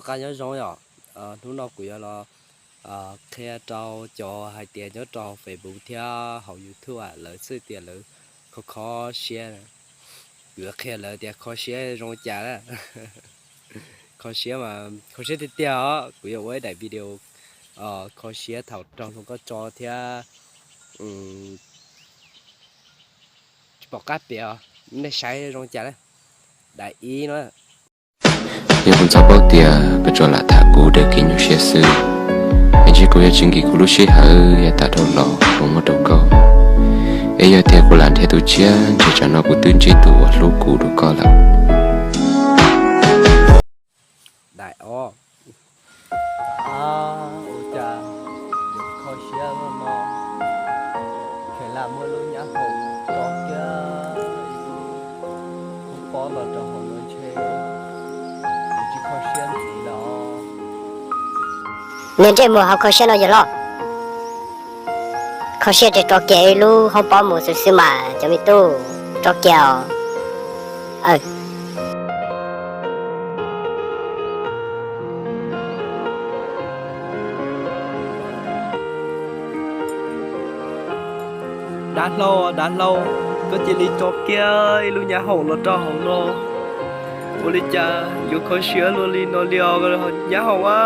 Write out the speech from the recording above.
Qab nyob zoo yom, hnub no kuv yuav los qhia rau cov hais tias nyob rau Facebook thiab hauv YouTube lawv xwb tias lawv kho kho siab. Kuv yuav qhia lawv tias kho siab zoo cas na. Kho siab mas kho siab tiag tiag os. Kuv yuav ua ib daim video kho siab thaum raug hluas nkauj tso thiab tsis pom qab piav os. Nej saib zoo cas na. Daim ib no. Yog kuv txhob paub tias koj tsuas lam tham kuv daws kev nyuaj siab xwb, es ntshe kuv yuav tsis nkim kuv lub sij hawm yav tas dhau los kuv muab rau koj. Es yog tias kuv lam nrhiav tus tshiab ntshe tsam no kuv twb ntsib tus uas hlub kuv dua koj lawm. Daim ob. Ua cas yuav kho siab luaj no, kheev lam muaj lub nyab hoom tso kiag ib lub hoob pob los rau hauv no ntshe yuav tsis kho siab ntxiv los. Niag ntsej muag hauv kho siab no yog loj. Kho siab ces tso kiag ib lub hoob pob mus xwb xwb mas cov me tub, tso kiag os. Dav hlau, dav hlau, koj cia li tso kiag ib lub nyab hoom los rau hauv no. Ua li cas yuav kho siab luaj li no li os nyab hoom a?